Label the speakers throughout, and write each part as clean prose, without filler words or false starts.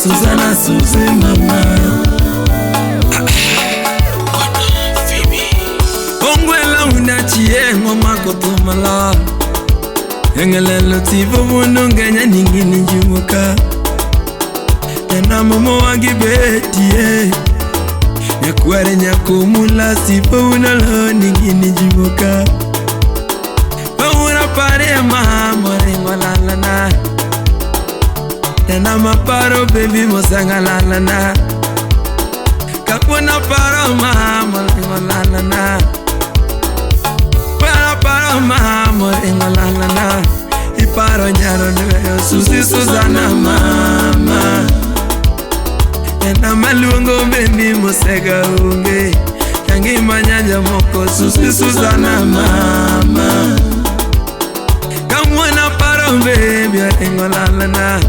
Speaker 1: Susana Susi mama. Ongwela unachieng' omako thumala. Engelelo tipo mundo ngenya ningini njimuka. Tena momo wangi betie. Nyakware nyakumula sipo unalo ningini njimuka. Paura pare mama ringo lalana. Tena maparo baby mosanga lalana. Kakuna paro mama ringo lalana. Paro mama ringo lalana. Iparo nyaro nweyo Susi Susana mama. Tena maluongo baby mosega onge. Tangima nyanja moko Susi Susana mama. Kamwana paro baby ringo lalana.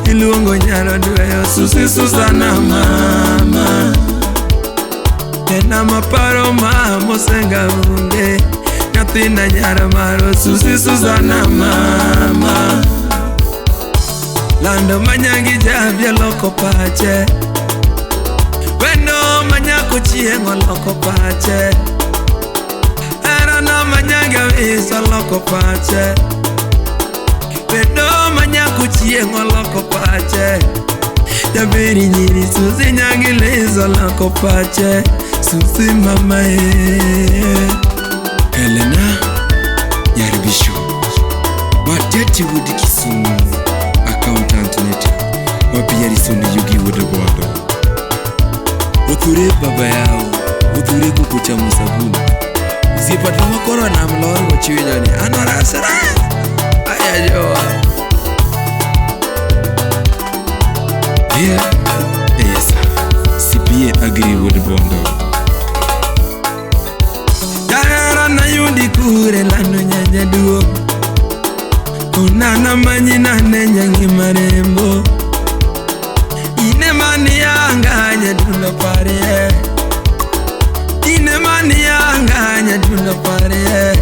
Speaker 1: Iluongo nyaro nweyo Susi Susana mama. Tena maparo mama mosenga onge. Nyathina nyara maro Susi Susana mama. Lando manyangi javya loko pache. Wendo manyako chieng' oloko pache. Herana manyanga wisa loko pache. Wendo manyako chieng' oloko pache. Jaberi nyiri Susi nyangi lizo loko pache. Susi mama e.
Speaker 2: Helena Nyaribisho Wateti Wudi Kisumu Accountant Neta Wapiarisoni Yugi Wudabodo Uthure baba yao Uthure kukucha musabuni Usipata makoro na mloro wachiwinyoni Anorasara Aya joa. Yeah, yes. CPA Agri Wudabondo
Speaker 1: na yundi kure lando nyanya duo. Kunana manyina ne nyangi marembo. Ine mani yanga nyadundo pare. Ine mani yanga nyadundo pare.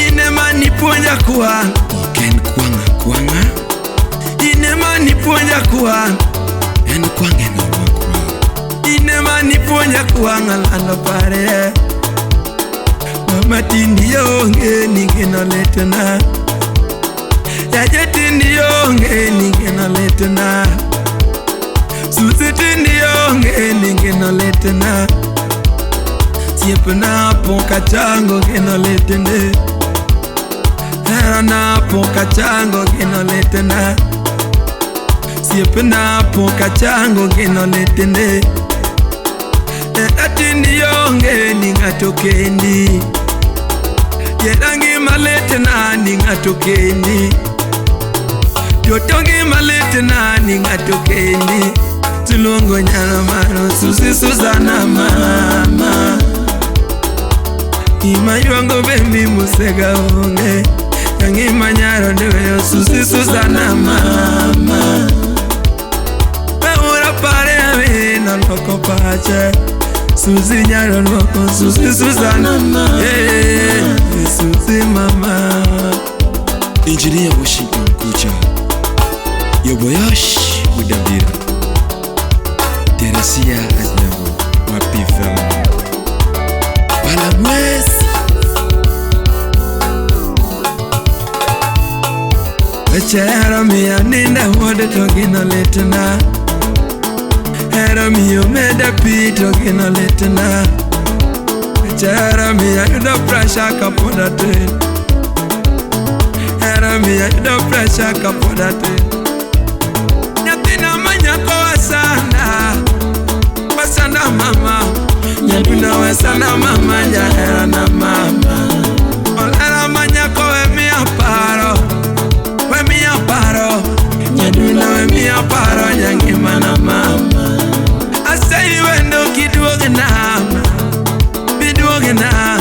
Speaker 1: Ine mani puonja kuwa
Speaker 2: Oken kwanga kwanga.
Speaker 1: Ine mani puonja kuwa
Speaker 2: En kwange no makwa.
Speaker 1: Ine mani puonja kuwa ngalando pare. Mama tindi yonge nigeno letena. Yaje tindi yonge nigeno letena. Susi tindi yonge nigeno letena. Siepna poka chango geno letene. Herana poka chango geno letena. Siepna poka chango geno letene. Tindi yonge ningato kendi. Yedangi malete na ningato kendi. Yotongi malete na ningato kendi. Tulongo nyara maro Susi Susana mama. Ima yuango baby musega onge. Yangi manyaro ndeyo Susi Susana mama. Peura pare avino loko pache. Susi nyaro loko Susi Susana mama. Yeah, Susi mama.
Speaker 2: Engineer Washington Kucha Yoboyosh Mudabira Teresia Aznabo Wapi Velma Balamwes
Speaker 1: Wechero miya ninda wuode to gino litna. Hero miyo meda pi to gino litna. Wechero miya yudo pressure kapod atin. Hero miya yudo pressure kapod atin. Nyathina manyako wasana, wasana mama. Nyathina wasana mama, jahera na mama. Olera manyako we miya paro, we miya paro. Nyathina we miya paro, nyangima na mama. Asai wendo kiduoge na, biduoge na.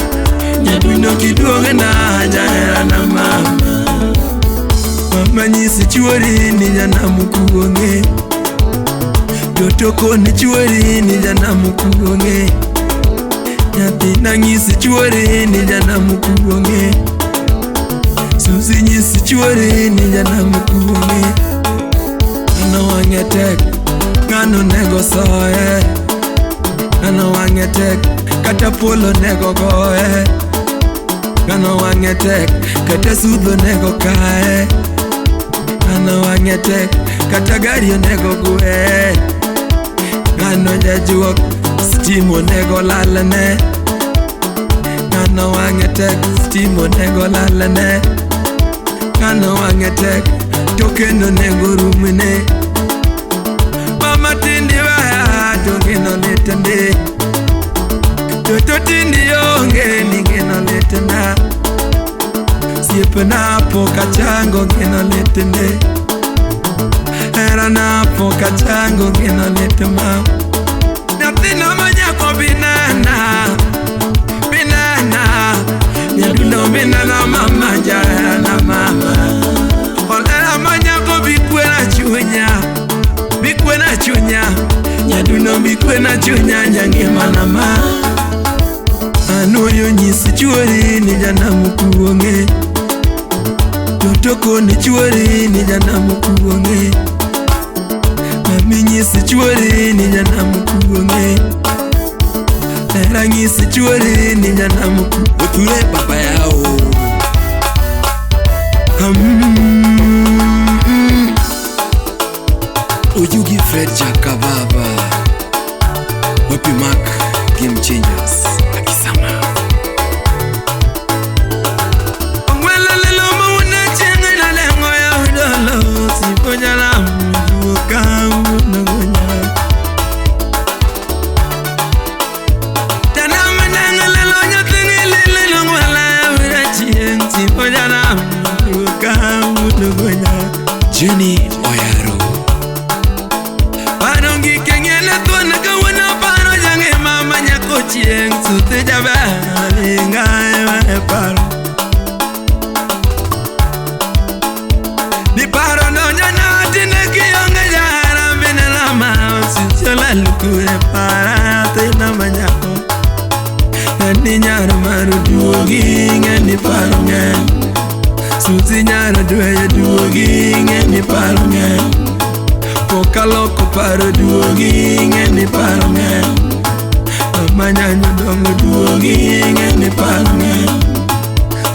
Speaker 1: Nyathina kiduoge na, jahera na mama. Mama nyisi chuori ni jana mukuonge. Jotoko ni chuori ni jana mukuonge. Nyathina nyisi chuori ni jana mukuonge. Susi nyisi chuori ni jana mukuonge. Ano wang'e onego soye. Ng'ano wang'e tek kata polo onego goye. Ng'ano wang'e tek kata sudho onego kae. Ng'ano wang'e tek kata gari onego gwe. Ng'ano jajuok stima onego lalne. Ng'ano wang'e tek stima onego lalne. Ng'ano wang'e tek to kendo onego rumne. Mama tindi waya to geno litne. Toto tindi onge ni geno litna. Siepna pok achango geno litne. Herana pok achango geno litma. Nyathina ma nyako binena, binena. Nyadundo binena mama jaherana mama. Olera ma nyako bikwena chunya, bikwena chunya. Nyadundo bikwena chunya nyangimana ma. Anuoyo nyis chuori ni janamu kuong'e. Toto koni chuori ni janamu kuong'e. Mami nyis chuori ni janamu kuong'e. Hera nyis chuori ni janamu kuong'e.
Speaker 2: Othure baba yao. Ojugi Fred Jakababa. Wapi Mark Game Changers akisama. Jenny Oyaro.
Speaker 1: Parongi kengele tuana kawana paro jange mama nyako chieng sute jaber ngae paro. Ni paro no nyana tine kionge jara bine lama sutiola lukure para tena manyako. Ni nyaro maru duogi ngeni paro ngeni. Susi nyaro dweyo duogi ngeni paro ngeni. Pok aloko paro duogi ngeni paro ngeni. Mama nyanyo dongo duogi ngeni paro ngeni.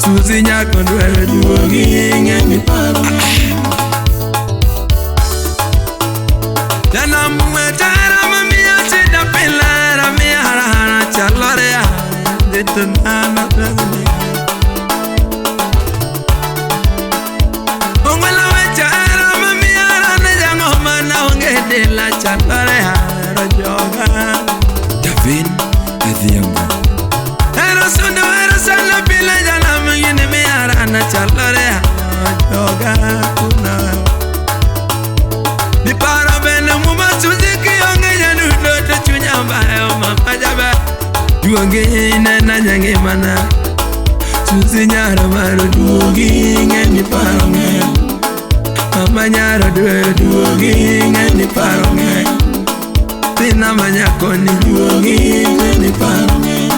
Speaker 1: Susi nyako dweyo duogi ngeni paro ngeni. Janamu etara mamiya chida pilara miyara chalore ya. Dituna na pragni. Ongwela wechara mamiara ne jango mana onge dela chalore haro joga.
Speaker 2: Davin Adhiambo.
Speaker 1: Hero sundo hero sana pile jana mngine miara na chalore haro joga kuna. Ni paro bene muma suzi kionge janu to chunya bayo mama jabe. Duogi nena nyangimana. Susi nyaro maro duogi ngeni paro ngeni. Mama nyaro dwero duogi ngeni paro ngeni. Tina manyako ni duogi ngeni paro ngeni.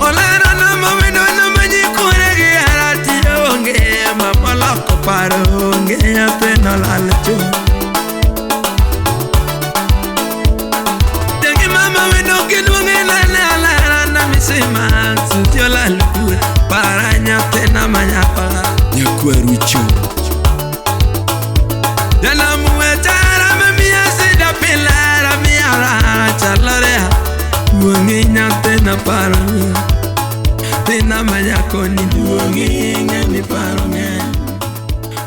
Speaker 1: Olera na mawendo na manyikure gi arati onge. Mama loko paro onge nyathino lal chon. Jangi mama wendo kiduonge nene alera na misima. Sutiola lukure para nyathina manyako.
Speaker 2: Nyakwarucho.
Speaker 1: Janamu etara mamiya sida pilara miyara chalore. Duogi nyathina paro ngeni. Tina manyako ni duogi ngeni paro ngeni.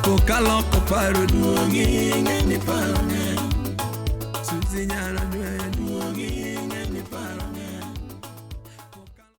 Speaker 1: Pok aloko paro duogi ngeni paro ngeni.